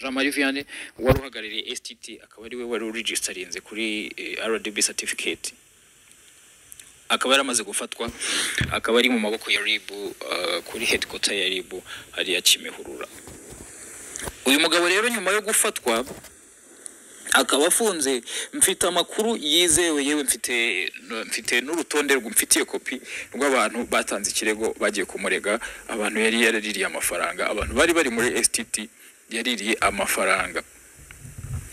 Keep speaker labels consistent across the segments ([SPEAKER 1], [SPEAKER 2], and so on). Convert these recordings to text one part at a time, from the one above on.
[SPEAKER 1] Jean Marie Vianney wari uhagarariye STT, akaba ari we wari uregistarinze kuri RDB certificate, akaba yaramaze gufatwa, akaba ari mu maboko ya RIB, kuri headquarter ya RIB hariya Kimihurura. Uyu mugabo rero nyuma yo gufatwa akaba afunze, mfite amakuru yizewe, yewe mfite n'urutonde mfitiye kopi rw'abantu batanze ikirego bagiye kumurega, abantu yari yaraririye amafaranga, abantu bari muri STT yaririye amafaranga.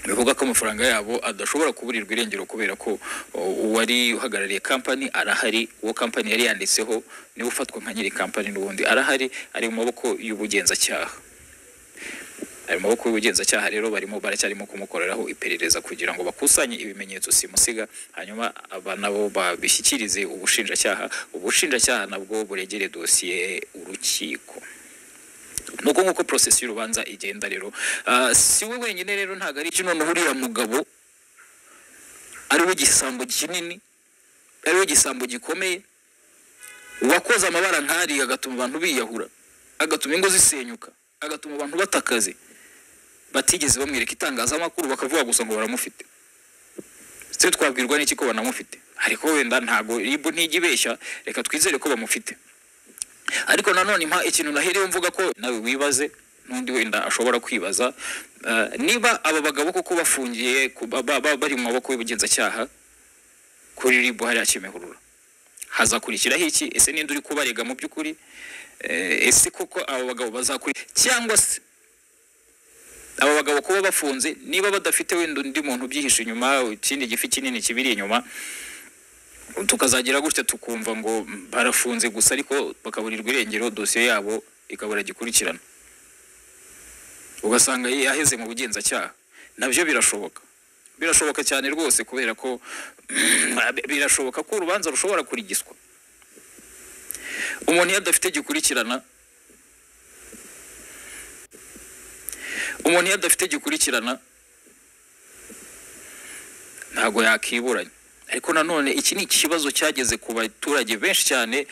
[SPEAKER 1] Bivuga ko amafaranga yabo adashobora kuburirwa irengero kubera ko uwari uhagarariye company arahari, uwo company yari yanditseho niwe ufatwa nka nyiri company n'ubundi arahari, ari mu maboko y'ubugenzacyaha. Ari mu maboko y'ubugenzacyaha rero barimo baracyarimo kumukoreraho iperereza kugira ngo bakusanye ibimenyetso simusiga, hanyuma aba nabo babishyikirize ubushinjacyaha, ubushinjacyaha nabwo buregere dosiye urukiko. Nuko nkuko process y'urubanza igenda rero, si we wenyine rero, ntago ari kino. Uriya mugabo ari we gisambo kinini, ari we gisambo gikomeye, wakoze amabara nk'ari agatuma abantu biyahura, agatuma ingo zisenyuka, agatuma abantu batakaze, batigeze bamwereka itangazamakuru bakavuga gusa ngo baramufite. Se twabwirwa n'iki ko banamufite? Ariko wenda ntago RIB ntijya ibeshya, reka twizere ko bamufite. Ariko nanone impa ikintu naherewe mvuga ko nawe wibaze n'undi wenda ashobora kwibaza, niba aba bagabo koko bafungiye bari mu maboko y'ubugenzacyaha kuri RIB hariya Kimihurura, hazakurikiraho iki? Ese ninde uri kubarega mu by'ukuri? Ese koko aba bagabo bazakuri, cyangwa se aba bagabo kuba bafunze niba badafite wenda undi muntu ubyihishe inyuma, ikindi gifi kinini kibiri inyuma, tukazagira gutya tukumva ngo barafunze gusa ariko bakaburirwa irengero, dosiye yabo ikabura gikurikirana, ugasanga yaheze mu bugenzacyaha. Nabyo birashoboka, birashoboka cyane rwose, kubera ko birashoboka ko urubanza rushobora kurigiswa. Umuntu iyo adafite gikurikirana, umuntu iyo adafite gikurikirana ntago yakiburanya. Ariko nanone iki ni ikibazo cyageze ku baturage benshi cyane,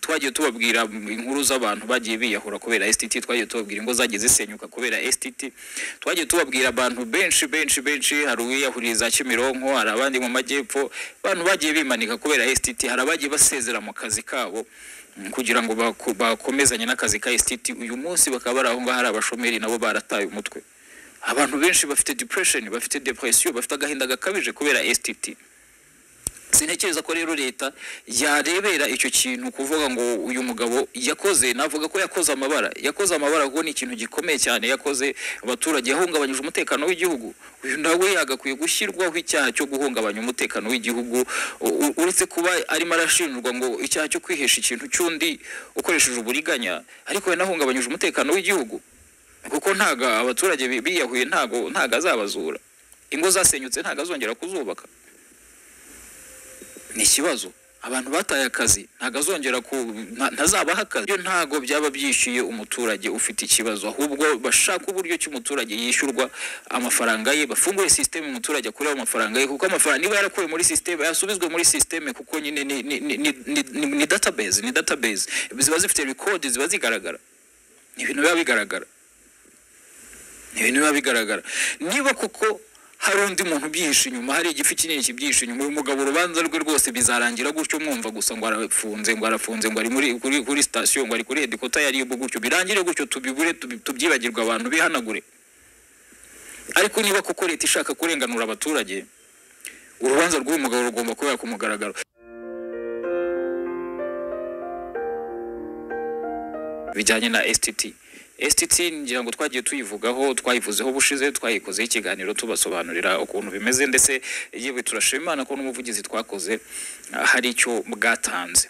[SPEAKER 1] twagiye tubabwira inkuru z'abantu bagiye biyahura kubera STT, twagiye tubabwira ingo zagiye zisenyuka kubera STT, twagiye tubabwira abantu benshi benshi benshi, hari uwiyahuriye za Kimironko, hari abandi mu majyepfo, abantu bagiye bimanika kubera STT, hari abagiye basezera mu kazi kabo kugira ngo bakomezanye n'akazi ka STT. Uyu munsi bakaba bari aho ngaho, hari abashomeri nabo barataye umutwe. Abantu benshi bafite depression, bafite depression, bafite agahinda gakabije kubera STT. Sintekereza ko rero leta yarebera icyo kintu kuvuga ngo uyu mugabo yakoze, navuga ko yakoze amabara, yakoze amabara kuko ni ikintu gikomeye cyane yakoze, abaturage yahungabanyije umutekano w'igihugu. Uyu nawe yagakwiye gushyirwaho icyaha cyo guhungabanya umutekano w'igihugu, uretse kuba arimo arashinjwa ngo icyaha cyo kwihesha ikintu cy'undi ukoresheje uburiganya, ariko yanahungabanyije umutekano w'igihugu, kuko ntago abaturage biyahuye, ntago azabazura, ingo zasenyutse ntago azongera kuzubaka. Ni ikibazo, abantu bataye akazi ntago azongera ntazabaha akazi. Ibyo ntago byaba byishyuye umuturage ufite ikibazo, ahubwo bashaka uburyo ki umuturage yishyurwa amafaranga ye, bafungure system umuturage akureho amafaranga ye, kuko amafaranga niba yarakuwe muri system yasubizwe muri system, kuko nyine ni database, ni database ziba zifite record, ziba zigaragara, ni ibintu biba bigaragara, ni ibintu biba bigaragara. Niba koko hari undi muntu ubyihishe inyuma, hari igifi kinini kibyihishe inyuma, uyu mugabo urubanza rwe rwose bizarangira gutyo, mwumva gusa ngo arafunze, ngo arafunze, ngo ari muri kuri station, ngo ari kuri headquarter ya RIB gutyo, birangire gutyo, tubibure, tubyibagirwe, abantu bihanagure. Ariko niba koko leta ishaka kurenganura abaturage, urubanza rw'uyu mugabo rugomba kubera ku mugaragaro. Bijyanye na STT, STT ngira ngo twagiye tuyivugaho, twayivuzeho bushize, twayikozeho ikiganiro tubasobanurira ukuntu bimeze, ndetse yewe turashima Imana ko n'umuvugizi twakoze hari icyo bwatanze,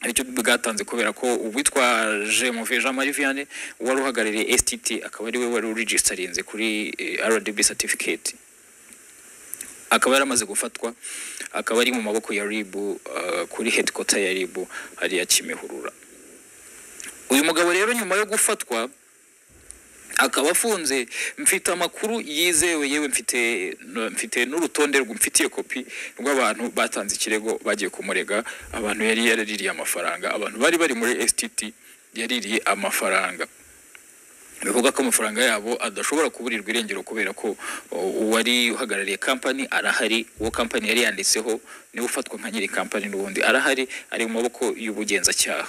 [SPEAKER 1] hari icyo bwatanze, kubera ko uwitwa Jean Marie Vianney wari uhagarariye STT, akaba ari we wari uregistarinze kuri RDB certificate, akaba yaramaze gufatwa, akaba ari mu maboko ya RIB, kuri headquarter ya RIB hariya Kimihurura. Uyu mugabo rero nyuma yo gufatwa akaba afunze, mfite amakuru yizewe, yewe mfite n'urutonde mfitiye kopi rw'abantu batanze ikirego bagiye kumurega, abantu yari yaraririye amafaranga, abantu bari muri STT yaririye amafaranga. Bivuga ko amafaranga yabo adashobora kuburirwa irengero, kubera ko uwari uhagarariye kampani arahari, uwo kampani yari yanditseho niwe ufatwa nka nyiri kampani, n'ubundi arahari, ari mu maboko y'ubugenzacyaha.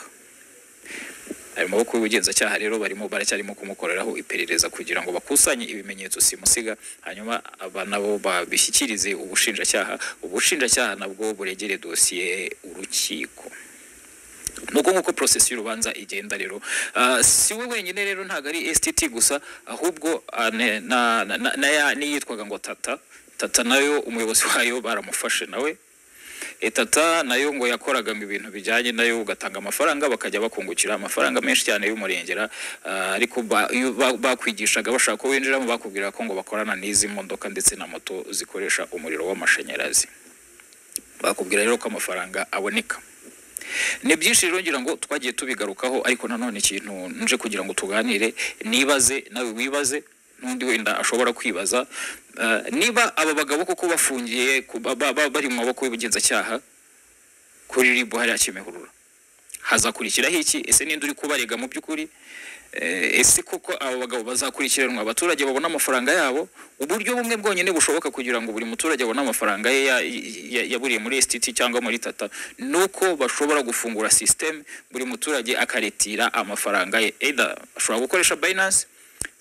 [SPEAKER 1] Ari mu maboko y'ubugenzacyaha rero, barimo baracyarimo kumukoreraho iperereza kugira ngo bakusanye ibimenyetso simusiga, hanyuma aba nabo babishyikirize ubushinjacyaha, ubushinjacyaha nabwo buregere dosiye urukiko. Nuko nguko process y'urubanza igenda rero. Si we wenyine rero, ntabwo ari STT gusa, ahubwo n'iyitwaga ngo Tata. Tata nayo umuyobozi wayo baramufashe nawe. Tata nayo ngo yakoraga ngo ibintu bijyanye nayo, ugatanga amafaranga bakajya bakungukira amafaranga menshi cyane y'umurengera. Ariko iyo bakwigishaga bashaka ko winjiramo, bakubwira ko ngo bakorana n'izi modoka ndetse na moto zikoresha umuriro w'amashanyarazi, bakubwira rero ko amafaranga aboneka. Ni byinshi rero, ngira ngo twagiye tubigarukaho. Ariko nanone ikintu nje kugira ngo tuganire, nibaze nawe wibaze, n'undi wenda ashobora kwibaza, niba aba bagabo koko bafungiye bari mu maboko y'ubugenzacyaha kuri RIB hariya Kimihurura, hazakurikiraho iki? Ese ninde uri kubarega mu by'ukuri? Ese koko abo bagabo bazakurikiranwa, abaturage babona amafaranga yabo? Uburyo bumwe bwonyine bushoboka kugira ngo buri muturage abone amafaranga ye yaburiye muri STT cyangwa muri Tata, nuko bashobora gufungura system, buri muturage akaretira amafaranga ye. Either ashobora gukoresha Binance,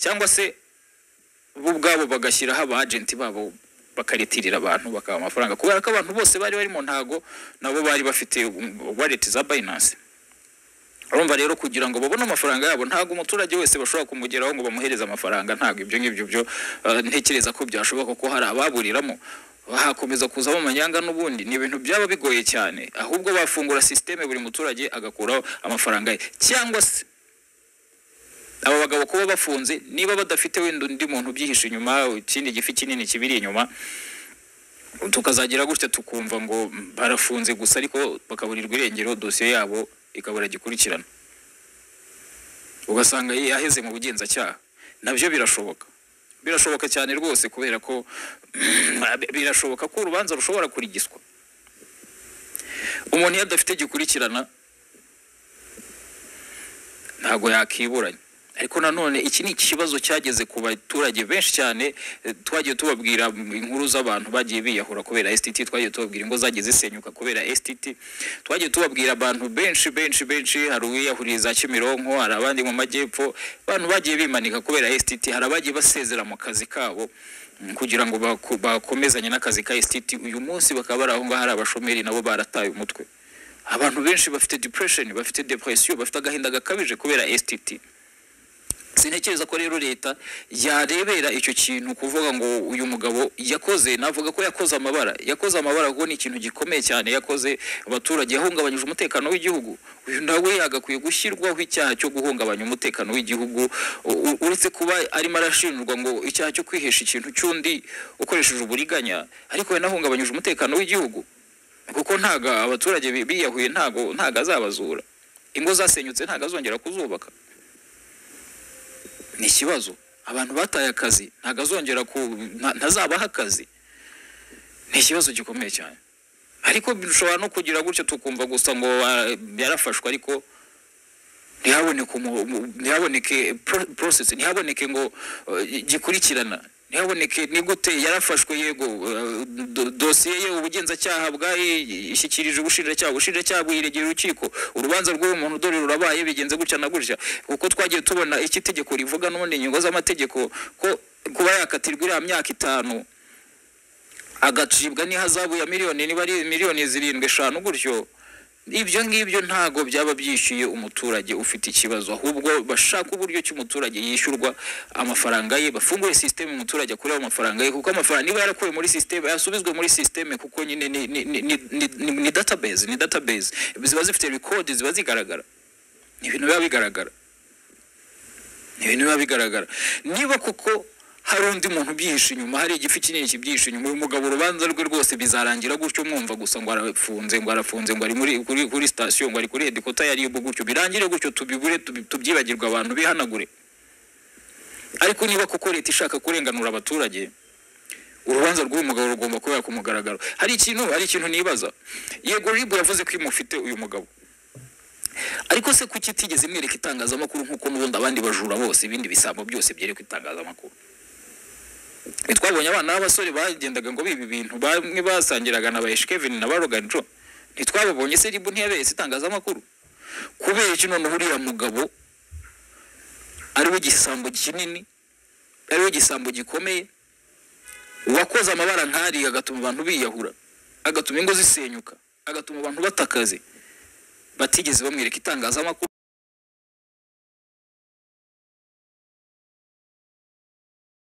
[SPEAKER 1] cyangwa se bo ubwabo bagashyiraho aba agent babo, bakaretirira abantu, bakabaha amafaranga, kubera ko abantu bose bari barimo ntago nabo bari bafite wallet za Binance. Urumva rero, kugira ngo babone amafaranga yabo, ntabwo umuturage wese bashobora kumugeraho ngo bamuhereze amafaranga. Ntabwo ibyo ngibyo byo ntekereza ko byashoboka, ko hari ababuriramo, hakomeza kuzamo amanyanga n'ubundi ni ibintu byaba bigoye cyane. Ahubwo bafungura système, buri muturage agakuraho amafaranga ye, cyangwa se aba bagabo kuba bafunze, niba badafite wenda undi muntu ubyihishe inyuma, ikindi gifi kinini kibiri inyuma, tukazagira gutya tukumva ngo barafunze gusa, ariko bakaburirwa irengero, dosiye yabo ikabura gikurikirana, ugasanga yaheze mu bugenzacyaha. Nabyo birashoboka, birashoboka cyane rwose, kubera ko birashoboka ko urubanza rushobora kurigiswa. Umuntu iyo adafite gikurikirana ntabwo yakiburanya. Ariko nanone iki ni ikibazo cyageze ku baturage benshi cyane. Twagiye tubabwira inkuru z'abantu bagiye biyahura kubera STT, twagiye tubabwira ingo zagiye zisenyuka kubera STT, twagiye tubabwira abantu benshi benshi benshi. Hari uwiyahuriye za Kimironko, hari abandi mu majyepfo, abantu bagiye bimanika kubera STT, hari abagiye basezera mu kazi kabo kugira ngo bakomezanye n'akazi ka STT. Uyu munsi bakaba bari aho ngaho hari abashomeri, nabo barataye umutwe. Abantu benshi bafite depression, bafite depression, bafite agahinda gakabije kubera STT. Sintekereza ko rero leta yarebera icyo kintu. Kuvuga ngo uyu mugabo yakoze, navuga ko yakoze amabara, yakoze amabara, kuko ni ikintu gikomeye cyane yakoze. Abaturage yahungabanyije umutekano w'igihugu. Uyu nawe yagakwiye gushyirwaho icyaha cyo guhungabanya umutekano w'igihugu, uretse kuba arimo arashinjwa ngo icyaha cyo kwihesha ikintu cy'undi ukoresheje uburiganya, ariko yanahungabanyije umutekano w'igihugu, kuko ntago abaturage biyahuye ntago azabazura, ingo zasenyutse ntago azongera kuzubaka, ni ikibazo. Abantu bataye akazi ntago azongera ntazabaha akazi, ni ikibazo gikomeye cyane. Ariko bishobora no kugira gutyo tukumva gusa ngo yarafashwe, ariko ntihaboneke process, ntihaboneke ngo gikurikirana, ntihaboneke ni gute yarafashwe. Yego, dosiye ye ubugenzacyaha bwayishyikirije ubushinjacyaha, ubushinjacyaha buyiregera urukiko, urubanza rw'uwo muntu dore rurabaye, bigenze gutya na gutya. Kuko twagiye tubona icyo itegeko rivuga n'ubundi, ingingo z'amategeko, ko kuba yakatirwa iriya myaka 5, agacibwa n'ihazabu ya miliyoni, niba ari miliyoni 7, 5 gutyo, ibyo ngibyo ntago byaba byishyuye umuturage ufite ikibazo. Ahubwo bashaka uburyo ki umuturage yishyurwa amafaranga ye, bafungure système, umuturage akureho amafaranga ye, kuko amafaranga niba yarakuwe muri système yasubizwe muri système, kuko nyine ni database, ni database ziba zifite record, ziba zigaragara, ni ibintu biba bigaragara, ni ibintu biba bigaragara. Niba koko hari undi muntu ubyihishe inyuma, hari igifi kinini kibyihishe inyuma, uyu mugabo urubanza rwe rwose bizarangira gutyo, mwumva gusa ngo arafunze, ngo arafunze, ngo ari muri kuri sitasiyo, ngo ari kuri headquarter ya RIB, gutyo birangire gutyo, tubibure, tubyibagirwe, abantu bihanagure. Ariko niba koko leta ishaka kurenganura abaturage, urubanza rw'uyu mugabo rugomba kubera ku mugaragaro. Hari ikintu nibaza. Yego, RIB yavuze ko imufite uyu mugabo. Ariko se kuki itigeze imwereka itangazamakuru nk'uko n'ubundi abandi bajura bose, ibindi bisambo byose byerekwa itangazamakuru? Ntitwabonye abana b'abasore bagendaga ngo biba ibintu, bamwe basangiraga na ba Kevin na ba Rogan Joe? Ntitwababonye se? RIB ntiyaberetse itangazamakuru? Kubera iki noneho uriya mugabo ariwe gisambo kinini, ariwe gisambo gikomeye, wakoze amabara nk'ariya, agatuma abantu biyahura, agatuma ingo zisenyuka, agatuma abantu batakaze, batigeze bamwereka itangazamakuru?